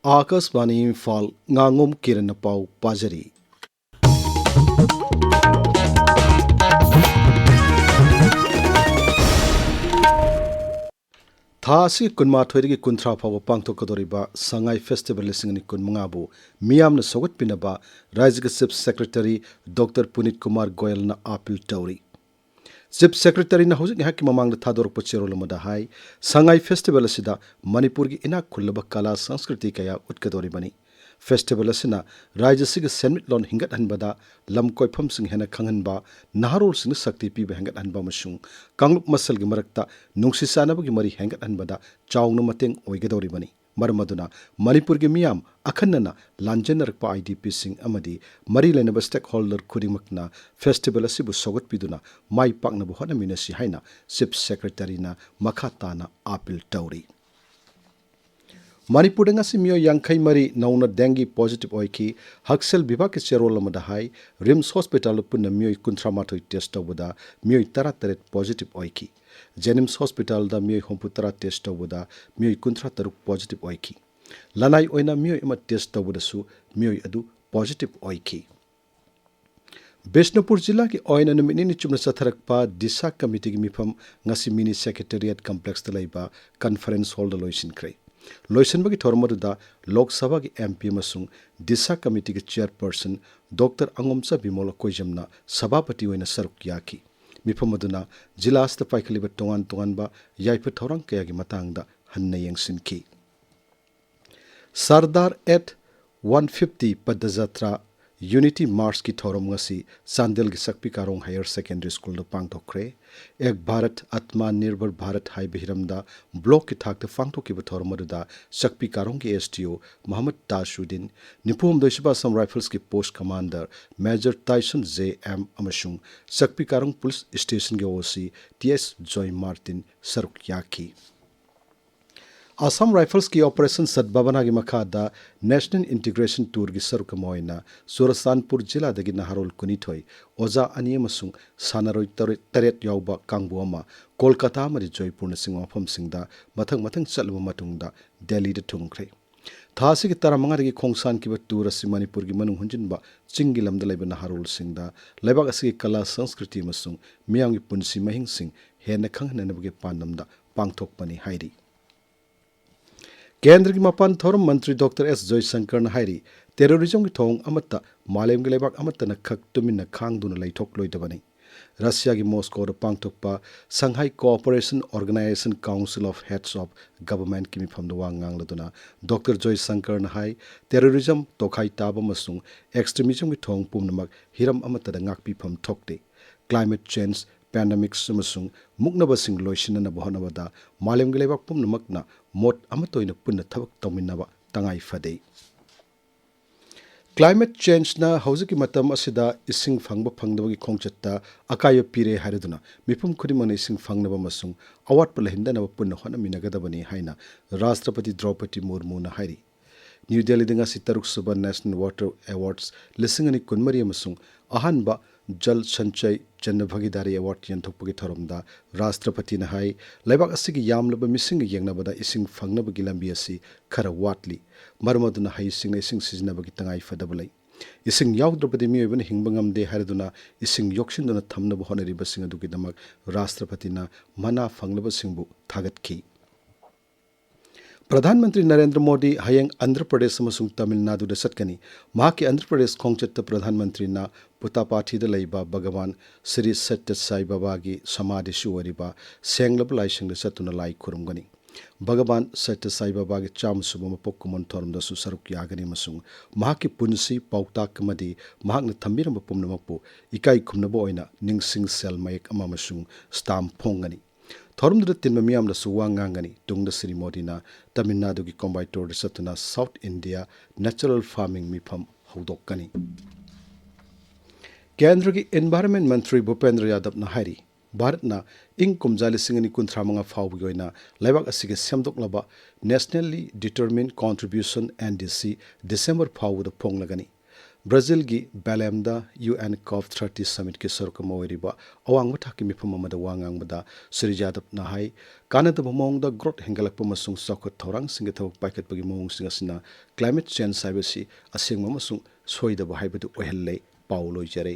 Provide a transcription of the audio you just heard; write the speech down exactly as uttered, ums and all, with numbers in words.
ꯑꯥꯀꯥꯁꯕꯥꯅꯤ ꯏꯝꯐꯥꯜ, ꯉꯥꯉꯣꯝ ꯀꯤꯔꯟꯅ ꯄꯥꯎ ꯄꯥꯖꯔꯤ꯫ ꯊꯥ ꯑꯁꯤꯒꯤ ꯀꯨꯟꯃꯥꯊꯣꯏꯗꯒꯤ ꯀꯨꯟꯊ꯭ꯔꯥ ꯐꯥꯎꯕ ꯄꯥꯡꯊꯣꯛꯀꯗꯧꯔꯤꯕ ꯁꯉꯥꯏ ꯐꯦꯁꯇꯤꯚꯦꯜ ꯂꯤꯁꯤꯡ ꯑꯅꯤ ꯀꯨꯟꯃꯉꯥꯕꯨ ꯃꯤꯌꯥꯝꯅ ꯁꯧꯒꯠꯄꯤꯅꯕ ꯔꯥꯖ꯭ꯌꯒꯤ chief secretary doctor Punit Kumar ꯒꯣꯌꯜꯅ ꯑꯥꯄꯤꯜ ꯇꯧꯔꯤ꯫ ꯆꯤꯐ ꯁꯦꯀ꯭ꯔꯦꯇꯔꯤꯅ ꯍꯧꯖꯤꯛ ꯉꯥꯏꯍꯥꯛꯀꯤ ꯃꯃꯥꯡꯗ ꯊꯥꯗꯣꯔꯛꯄ ꯆꯦꯔꯣꯜ ꯑꯃꯗ ꯍꯥꯏ, ꯁꯉꯥꯏ ꯐꯦꯁꯇꯤꯚꯦꯜ ꯑꯁꯤꯗ ꯃꯅꯤꯄꯨꯔꯒꯤ ꯏꯅꯥꯛ ꯈꯨꯜꯂꯕ ꯀꯂꯥ ꯁꯪꯁꯀ꯭ꯔꯤꯇꯤ ꯀꯌꯥ ꯎꯠꯀꯗꯧꯔꯤꯕꯅꯤ꯫ ꯐꯦꯁꯇꯤꯚꯦꯜ ꯑꯁꯤꯅ ꯔꯥꯖ꯭ꯌ ꯑꯁꯤꯒꯤ ꯁꯦꯟꯃꯤꯠꯂꯣꯟ ꯍꯤꯡꯒꯠꯍꯟꯕꯗ, ꯂꯝ ꯀꯣꯏꯐꯝꯁꯤꯡ ꯍꯦꯟꯅ ꯈꯪꯍꯟꯕ, ꯅꯍꯥꯔꯣꯜꯁꯤꯡꯗ ꯁꯛꯇꯤ ꯄꯤꯕ ꯍꯦꯟꯒꯠꯍꯟꯕ ꯑꯃꯁꯨꯡ ꯀꯥꯡꯂꯨꯞ ꯃꯁꯦꯜꯒꯤ ꯃꯔꯛꯇ ꯅꯨꯡꯁꯤ ꯆꯥꯟꯅꯕꯒꯤ ꯃꯔꯤ ꯍꯦꯟꯒꯠꯍꯟꯕꯗ ꯆꯥꯎꯅ ꯃꯇꯦꯡ ꯑꯣꯏꯒꯗꯧꯔꯤꯕꯅꯤ꯫ ꯃꯔꯝ ꯑꯗꯨꯅ ꯃꯅꯤꯄꯨꯔꯒꯤ ꯃꯤꯌꯥꯝ ꯑꯈꯟꯅꯅ ꯂꯥꯟꯖꯦꯟꯅꯔꯛꯄ ꯑꯥꯏ ꯗꯤ ꯄꯤꯁꯤꯡ ꯑꯃꯗꯤ ꯃꯔꯤ ꯂꯩꯅꯕ ꯁ꯭ꯇꯦꯛ ꯍꯣꯜꯗꯔ ꯈꯨꯗꯤꯡꯃꯛꯅ ꯐꯦꯁꯇꯤꯚꯦꯜ ꯑꯁꯤꯕꯨ ꯁꯧꯒꯠꯄꯤꯗꯨꯅ ꯃꯥꯏ ꯄꯥꯛꯅꯕ ꯍꯣꯠꯅꯃꯤꯟꯅꯁꯤ ꯍꯥꯏꯅ ꯆꯤꯐ ꯁꯦꯀ꯭ꯔꯦꯇꯔꯤꯅ ꯃꯈꯥ ꯇꯥꯅ ꯑꯥꯄꯤꯜ ꯇꯧꯔꯤ꯫ ꯃꯅꯤꯄꯨꯔꯗ ꯉꯁꯤ ꯃꯤꯑꯣꯏ ꯌꯥꯡꯈꯩ ꯃꯔꯤ ꯅꯧꯅ ꯗꯦꯡꯒꯤ ꯄꯣꯖꯤꯇꯤꯚ ꯑꯣꯏꯈꯤ꯫ ꯍꯛꯁꯦꯜ ꯕꯤꯚꯥꯒꯀꯤ ꯆꯦꯔꯣꯜ ꯑꯃꯗ ꯍꯥꯏ, ꯔꯤꯝꯁ ꯍꯣꯁꯄꯤꯇꯥꯜꯗ ꯄꯨꯟꯅ ꯃꯤꯑꯣꯏ ꯀꯨꯟꯊ꯭ꯔꯥ ꯃꯥꯊꯣꯏ ꯇꯦꯁ ꯇꯧꯕꯗ ꯃꯤꯑꯣꯏ ꯇꯔꯥ ꯇꯔꯦꯠ ꯄꯣꯖꯤꯇꯤꯚ ꯑꯣꯏꯈꯤ꯫ ꯖꯦꯅꯤꯝꯁ ꯍꯣꯁꯄꯤꯇꯥꯜꯗ ꯃꯤꯑꯣꯏ ꯍꯨꯝꯐꯨ ꯇꯔꯥ ꯇꯦꯁ ꯇꯧꯕꯗ ꯃꯤꯑꯣꯏ ꯀꯨꯟꯊ꯭ꯔꯥ ꯇꯔꯨꯛ ꯄꯣꯖꯤꯇꯤꯚ ꯑꯣꯏꯈꯤ꯫ ꯂꯅꯥꯏ ꯑꯣꯏꯅ ꯃꯤꯑꯣꯏ ꯑꯃ ꯇꯦꯁ ꯇꯧꯕꯗꯁꯨ ꯃꯤꯑꯣꯏ ꯑꯗꯨ ꯄꯣꯖꯤꯇꯤꯚ ꯑꯣꯏꯈꯤ꯫ ꯕꯤꯁꯅꯨꯄꯨꯔ ꯖꯤꯂꯥꯒꯤ ꯑꯣꯏꯅ ꯅꯨꯃꯤꯠ ꯅꯤꯅꯤ ꯆꯨꯞꯅ ꯆꯠꯊꯔꯛꯄ ꯗꯤꯁꯥ ꯀꯃꯤꯇꯤꯒꯤ ꯃꯤꯐꯝ ꯉꯁꯤ ꯃꯤꯅꯤ ꯁꯦꯀ꯭ꯔꯦꯇꯦꯔꯤꯌꯦꯠ ꯀꯝꯄ꯭ꯂꯦꯛꯁꯇ ꯂꯩꯕ ꯀꯟꯐꯔꯦꯟꯁ ꯍꯣꯜꯗ ꯂꯣꯏꯁꯤꯟꯈ꯭ꯔꯦ꯫ ꯂꯣꯏꯁꯤꯟꯕꯒꯤ ꯊꯧꯔꯝ ꯑꯗꯨꯗ ꯂꯣꯛ ꯁꯚꯥꯒꯤ ꯑꯦꯝ ꯄꯤ ꯑꯃꯁꯨꯡ ꯗꯤꯁꯥ ꯀꯃꯤꯇꯤꯒꯤ ꯆꯦꯌꯔꯄꯔꯁꯟ ꯗꯣꯛꯇꯔ ꯑꯉꯣꯝꯆꯥ ꯕꯤꯃꯣꯜ ꯀꯣꯏꯖꯝꯅ ꯁꯚꯥꯄꯇꯤ ꯑꯣꯏꯅ ꯁꯔꯨꯛ ꯌꯥꯈꯤ꯫ ꯃꯤꯐꯝ ꯑꯗꯨꯅ ꯖꯤꯂꯥ ꯑꯁꯤꯗ ꯄꯥꯏꯈꯠꯂꯤꯕ ꯇꯣꯉꯥꯟ ꯇꯣꯉꯥꯟꯕ ꯌꯥꯏꯐ ꯊꯧꯔꯥꯡ ꯀꯌꯥꯒꯤ ꯃꯇꯥꯡꯗ ꯍꯟꯅ ꯌꯦꯡꯁꯤꯟꯈꯤ꯫ Sardar at one fifty Padyatra unity ꯃꯥꯔꯆꯀꯤ ꯊꯧꯔꯝ ꯉꯁꯤ ꯆꯥꯟꯗꯦꯜꯒꯤ ꯆꯛꯄꯤ ꯀꯥꯔꯣꯡ ꯍꯥꯌꯔ ꯁꯦꯀꯦꯟꯗꯔꯤ ꯁ꯭ꯀꯨꯜꯗ ꯄꯥꯡꯊꯣꯛꯈ꯭ꯔꯦ꯫ ꯑꯦꯛ ꯚꯥꯔꯠ ꯑꯠꯃꯥ ꯅꯤꯔꯚꯔ ꯚꯥꯔꯠ ꯍꯥꯏꯕ ꯍꯤꯔꯝꯗ ꯕ꯭ꯂꯣꯛꯀꯤ ꯊꯥꯛꯇ ꯄꯥꯡꯊꯣꯛꯈꯤꯕ ꯊꯧꯔꯝ ꯑꯗꯨꯗ ꯆꯛꯄꯤ ꯀꯥꯔꯣꯡꯒꯤ ꯑꯦꯁ ꯗꯤ ꯑꯣ ꯃꯣꯍꯝꯃꯗ ꯇꯥꯖꯨꯗꯤꯟ, ꯅꯤꯐꯨ ꯍꯨꯝꯗꯣꯏ ꯁꯨꯕ ꯑꯁꯥꯝ ꯔꯥꯏꯐꯜꯁꯀꯤ post commander major Tyson J M ꯑꯃꯁꯨꯡ ꯆꯛꯄꯤ ꯀꯥꯔꯣꯡ ꯄꯨꯂꯤꯁ ꯁ꯭ꯇꯦꯁꯟꯒꯤ ꯑꯣ ꯁꯤ ꯇꯤ ꯑꯦꯁ ꯖꯣꯏ ꯃꯥꯔꯇꯤꯟ ꯁꯔꯨꯛ ꯌꯥꯈꯤ꯫ ꯑꯁꯥꯝ ꯔꯥꯏꯐꯜꯁꯀꯤ ꯑꯣꯄꯔꯦꯁꯟ ꯁꯠꯚꯥꯕꯅꯥꯒꯤ ꯃꯈꯥꯗ ꯅꯦꯁꯅꯦꯜ ꯏꯟꯇꯤꯒ꯭ꯔꯦꯁꯟ ꯇꯨꯔꯒꯤ ꯁꯔꯨꯛ ꯑꯃ ꯑꯣꯏꯅ ꯆꯨꯔꯆꯥꯟꯄꯨꯔ ꯖꯤꯂꯥꯗꯒꯤ ꯅꯍꯥꯔꯣꯜ ꯀꯨꯟꯅꯤꯊꯣꯏ, ꯑꯣꯖꯥ ꯑꯅꯤ ꯑꯃꯁꯨꯡ ꯁꯥꯟꯅꯔꯣꯏ ꯇꯔꯦꯠ, ꯇꯔꯦꯠ ꯌꯥꯎꯕ ꯀꯥꯡꯕꯨ ꯑꯃ ꯀꯣꯜꯀꯇꯥ ꯑꯃꯗꯤ ꯖꯣꯏꯄꯨꯔꯅꯆꯤꯡꯕ ꯃꯐꯝꯁꯤꯡꯗ ꯃꯊꯪ ꯃꯊꯪ ꯆꯠꯂꯕ ꯃꯇꯨꯡꯗ ꯗꯦꯜꯂꯤꯗ ꯊꯨꯡꯈ꯭ꯔꯦ꯫ ꯊꯥ ꯑꯁꯤꯒꯤ ꯇꯔꯥꯃꯉꯥꯗꯒꯤ ꯈꯣꯡꯁꯥꯟꯈꯤꯕ ꯇꯨꯔ ꯑꯁꯤ ꯃꯅꯤꯄꯨꯔꯒꯤ ꯃꯅꯨꯡ ꯍꯨꯟꯖꯤꯟꯕ ꯆꯤꯡꯒꯤ ꯂꯝꯗ ꯂꯩꯕ ꯅꯍꯥꯔꯣꯜꯁꯤꯡꯗ ꯂꯩꯕꯥꯛ ꯑꯁꯤꯒꯤ ꯀꯂꯥ, ꯁꯪꯁꯀ꯭ꯔꯤꯇꯤ ꯑꯃꯁꯨꯡ ꯃꯤꯌꯥꯝꯒꯤ ꯄꯨꯟꯁꯤ ꯃꯍꯤꯡꯁꯤꯡ ꯍꯦꯟꯅ ꯈꯪꯍꯟꯅꯅꯕꯒꯤ ꯄꯥꯟꯗꯝꯗ ꯄꯥꯡꯊꯣꯛꯄꯅꯤ ꯍꯥꯏꯔꯤ꯫ ꯀꯦꯟꯗ꯭ꯔꯒꯤ ꯃꯄꯥꯟ ꯊꯧꯔꯝ ꯃꯟꯇ꯭ꯔꯤ ꯗꯣꯛꯇꯔ ꯑꯦꯁ ꯖꯣꯏꯁꯪꯀꯔꯅ ꯍꯥꯏꯔꯤ, ꯇꯦꯔꯣꯔꯤꯖꯝꯒꯤ ꯊꯧꯑꯣꯡ ꯑꯃꯠꯇ ꯃꯥꯂꯦꯝꯒꯤ ꯂꯩꯕꯥꯛ ꯑꯃꯠꯇꯅ ꯈꯛ ꯇꯨꯃꯤꯟꯅ ꯈꯥꯡꯗꯨꯅ ꯂꯩꯊꯣꯛꯂꯣꯏꯗꯕꯅꯤ꯫ ꯔꯁꯤꯌꯥꯒꯤ ꯃꯣꯁꯀꯣꯗ ꯄꯥꯡꯊꯣꯛꯄ Shanghai Cooperation Organisation Council of Heads of Governmentꯀꯤ ꯃꯤꯐꯝꯗ ꯋꯥ ꯉꯥꯡꯂꯗꯨꯅ ꯗꯣꯛꯇꯔ ꯖꯣꯏꯁꯪꯀꯔꯅ ꯍꯥꯏ, ꯇꯦꯔꯣꯔꯤꯖꯝ, ꯇꯣꯈꯥꯏ ꯇꯥꯕ ꯑꯃꯁꯨꯡ ꯑꯦꯛꯁꯇ꯭ꯔꯤꯃꯤꯖꯝꯒꯤ ꯊꯧꯑꯣꯡ ꯄꯨꯝꯅꯃꯛ ꯍꯤꯔꯝ ꯑꯃꯠꯇꯗ ꯉꯥꯛꯄꯤꯐꯝ ꯊꯣꯛꯇꯦ꯫ Climate change, pandemics ꯑꯃꯁꯨꯡ ꯃꯨꯛꯅꯕꯁꯤꯡ ꯂꯣꯏꯁꯤꯟꯅꯅꯕ ꯍꯣꯠꯅꯕꯗ ꯃꯥꯂꯦꯝꯒꯤ ꯂꯩꯕꯥꯛ ꯄꯨꯝꯅꯃꯛꯅ ꯃꯣꯠ ꯑꯃꯠꯇ ꯑꯣꯏꯅ ꯄꯨꯟꯅ ꯊꯕꯛ ꯇꯧꯃꯤꯟꯅꯕ ꯇꯉꯥꯏ ꯐꯗꯦ꯫ Climate changeꯅ ꯍꯧꯖꯤꯛꯀꯤ ꯃꯇꯝ ꯑꯁꯤꯗ ꯏꯁꯤꯡ ꯐꯪꯕ ꯐꯪꯗꯕꯒꯤ ꯈꯣꯡꯆꯠꯇ ꯑꯀꯥꯏꯕ ꯄꯤꯔꯦ ꯍꯥꯏꯔꯗꯨꯅ ꯃꯤꯄꯨꯝ ꯈꯨꯗꯤꯡꯃꯛꯅ ꯏꯁꯤꯡ ꯐꯪꯅꯕ ꯑꯃꯁꯨꯡ ꯑꯋꯥꯠꯄ ꯂꯩꯍꯟꯗꯅꯕ ꯄꯨꯟꯅ ꯍꯣꯠꯅꯃꯤꯟꯅꯒꯗꯕꯅꯤ ꯍꯥꯏꯅ ꯔꯥꯁꯇ꯭ꯔꯄꯇꯤ ꯗ꯭ꯔꯧꯄꯗꯤ ꯃꯨꯔꯃꯨꯅ ꯍꯥꯏꯔꯤ꯫ ꯅ꯭ꯌꯨ ꯗꯦꯜꯂꯤꯗ ꯉꯁꯤ ꯇꯔꯨꯛꯁꯨꯕ National Water Awards ꯂꯤꯁꯤꯡ ꯑꯅꯤ ꯀꯨꯟꯃꯔꯤ ꯑꯃꯁꯨꯡ ꯑꯍꯥꯟꯕ ꯖꯜ ꯁꯟꯆꯌ ꯖꯟ ꯚꯥꯒꯤꯗꯥꯔꯤ Award ꯌꯦꯟꯊꯣꯛꯄꯒꯤ ꯊꯧꯔꯝꯗ ꯔꯥꯁꯇ꯭ꯔꯄꯇꯤꯅ ꯍꯥꯏ, ꯂꯩꯕꯥꯛ ꯑꯁꯤꯒꯤ ꯌꯥꯝꯂꯕ ꯃꯤꯁꯤꯡꯒ ꯌꯦꯡꯅꯕꯗ ꯏꯁꯤꯡ ꯐꯪꯅꯕꯒꯤ ꯂꯝꯕꯤ ꯑꯁꯤ ꯈꯔ ꯋꯥꯠꯂꯤ꯫ ꯃꯔꯝ ꯑꯗꯨꯅ ꯍꯩꯁꯤꯡꯅ ꯏꯁꯤꯡ ꯁꯤꯖꯤꯟꯅꯕꯒꯤ ꯇꯉꯥꯏ ꯐꯗꯕ ꯂꯩ꯫ ꯏꯁꯤꯡ ꯌꯥꯎꯗ꯭ꯔꯕꯗꯤ ꯃꯤꯑꯣꯏꯕꯅ ꯍꯤꯡꯕ ꯉꯝꯗꯦ ꯍꯥꯏꯔꯗꯨꯅ ꯏꯁꯤꯡ ꯌꯣꯛꯁꯤꯟꯗꯨꯅ ꯊꯝꯅꯕ ꯍꯣꯠꯅꯔꯤꯕꯁꯤꯡ ꯑꯗꯨꯒꯤꯗꯃꯛ ꯔꯥꯁꯇ꯭ꯔꯄꯇꯤꯅ ꯃꯅꯥ ꯐꯪꯂꯕꯁꯤꯡꯕꯨ ꯊꯥꯒꯠꯈꯤ꯫ ꯄ꯭ꯔꯙꯥꯟ ꯃꯟꯇ꯭ꯔꯤ ꯅꯔꯦꯟꯗ꯭ꯔ ꯃꯣꯗꯤ ꯍꯌꯦꯡ ꯑꯟꯙ꯭ꯔ ꯄ꯭ꯔꯗꯦꯁ ꯑꯃꯁꯨꯡ ꯇꯥꯃꯤꯜ ꯅꯥꯗꯨꯗ ꯆꯠꯀꯅꯤ꯫ ꯃꯍꯥꯛꯀꯤ ꯑꯟꯙ꯭ꯔ ꯄ꯭ꯔꯗꯦꯁ ꯈꯣꯡꯆꯠꯇ ꯄ꯭ꯔꯙꯥꯟ ꯃꯟꯇ꯭ꯔꯤꯅ ꯄꯨꯠꯇꯥꯄꯥꯊꯤꯗ ꯂꯩꯕ ꯚꯒꯋꯥꯟ ꯁ꯭ꯔꯤ ꯁꯠꯌ ꯁꯥꯏ ꯕꯥꯕꯥꯒꯤ ꯁꯃꯥꯙꯤꯁꯨ ꯑꯣꯏꯔꯤꯕ ꯁꯦꯡꯂꯕ ꯂꯥꯏꯁꯪꯗ ꯆꯠꯇꯨꯅ ꯂꯥꯏ ꯈꯨꯔꯨꯝꯒꯅꯤ꯫ ꯚꯒꯋꯥꯟ ꯁꯠꯌ ꯁꯥꯏ ꯕꯥꯕꯥꯒꯤ ꯆꯥꯝꯃ ꯁꯨꯕ ꯃꯄꯣꯛ ꯀꯨꯝꯑꯣꯟ ꯊꯧꯔꯝꯗꯁꯨ ꯁꯔꯨꯛ ꯌꯥꯒꯅꯤ ꯑꯃꯁꯨꯡ ꯃꯍꯥꯛꯀꯤ ꯄꯨꯟꯁꯤ, ꯄꯥꯎꯇꯥꯛ ꯑꯃꯗꯤ ꯃꯍꯥꯛꯅ ꯊꯝꯕꯤꯔꯝꯕ ꯄꯨꯝꯅꯃꯛꯄꯨ ꯏꯀꯥꯏ ꯈꯨꯝꯅꯕ ꯑꯣꯏꯅ ꯅꯤꯡꯁꯤꯡ ꯁꯦꯜ ꯃꯌꯦꯛ ꯑꯃ ꯑꯃꯁꯨꯡ ꯁ꯭ꯇꯥꯝ ꯐꯣꯡꯒꯅꯤ꯫ ꯊꯧꯔꯝꯗꯨꯗ ꯇꯤꯟꯕ ꯃꯤꯌꯥꯝꯅꯁꯨ ꯋꯥ ꯉꯥꯡꯒꯅꯤ꯫ ꯇꯨꯡꯗ ꯁ꯭ꯔꯤ ꯃꯣꯗꯤꯅ ꯇꯥꯃꯤꯜ ꯅꯥꯗꯨꯒꯤ ꯀꯣꯝꯕꯥꯏꯇꯣꯔꯗ ꯆꯠꯇꯨꯅ South India natural farming ꯃꯤꯐꯝ ꯍꯧꯗꯣꯛꯀꯅꯤ꯫ ꯀꯦꯟꯗ꯭ꯔꯒꯤ Environment ꯃꯟꯇ꯭ꯔꯤ ꯚꯨꯄꯦꯟꯗ꯭ꯔ ꯌꯥꯗꯕꯅ ꯍꯥꯏꯔꯤ, ꯚꯥꯔꯠꯅ ꯏꯪ ꯀꯨꯝꯖꯥ ꯂꯤꯁꯤꯡ ꯑꯅꯤ ꯀꯨꯟꯊ꯭ꯔꯥ ꯃꯉꯥ ꯐꯥꯎꯕꯒꯤ ꯑꯣꯏꯅ ꯂꯩꯕꯥꯛ ꯑꯁꯤꯒꯤ ꯁꯦꯝꯗꯣꯛꯂꯕ Nationally Determined Contribution, NDC, December ꯐꯥꯎꯕꯗ ꯐꯣꯡꯂꯒꯅꯤ꯫ ꯕ꯭ꯔꯥꯖꯤꯜꯒꯤ ꯕꯦꯂꯦꯝꯗ ꯌꯨ ꯑꯦꯟ ꯀꯣꯞ ꯊꯥꯔꯇꯤ ꯁꯃꯤꯠꯀꯤ ꯁꯔꯨꯛ ꯑꯃ ꯑꯣꯏꯔꯤꯕ ꯑꯋꯥꯡꯕ ꯊꯥꯛꯀꯤ ꯃꯤꯐꯝ ꯑꯃꯗ ꯋꯥ ꯉꯥꯡꯕꯗ ꯁ꯭ꯔꯤ ꯌꯥꯗꯕꯅ ꯍꯥꯏ, ꯀꯥꯟꯅꯗꯕ ꯃꯑꯣꯡꯗ ꯒ꯭ꯔꯣꯠ ꯍꯦꯟꯒꯠꯂꯛꯄ ꯑꯃꯁꯨꯡ ꯆꯥꯎꯈꯠ ꯊꯧꯔꯥꯡꯁꯤꯡꯒꯤ ꯊꯕꯛ ꯄꯥꯏꯈꯠꯄꯒꯤ ꯃꯑꯣꯡꯁꯤꯡ ꯑꯁꯤꯅ ꯀ꯭ꯂꯥꯏꯃꯦꯠ ꯆꯦꯟꯖ ꯍꯥꯏꯕꯁꯤ ꯑꯁꯦꯡꯕ ꯑꯃꯁꯨꯡ ꯁꯣꯏꯗꯕ ꯍꯥꯏꯕꯗꯨ ꯑꯣꯏꯍꯜꯂꯦ꯫ ꯄꯥꯎ ꯂꯣꯏꯖꯔꯦ꯫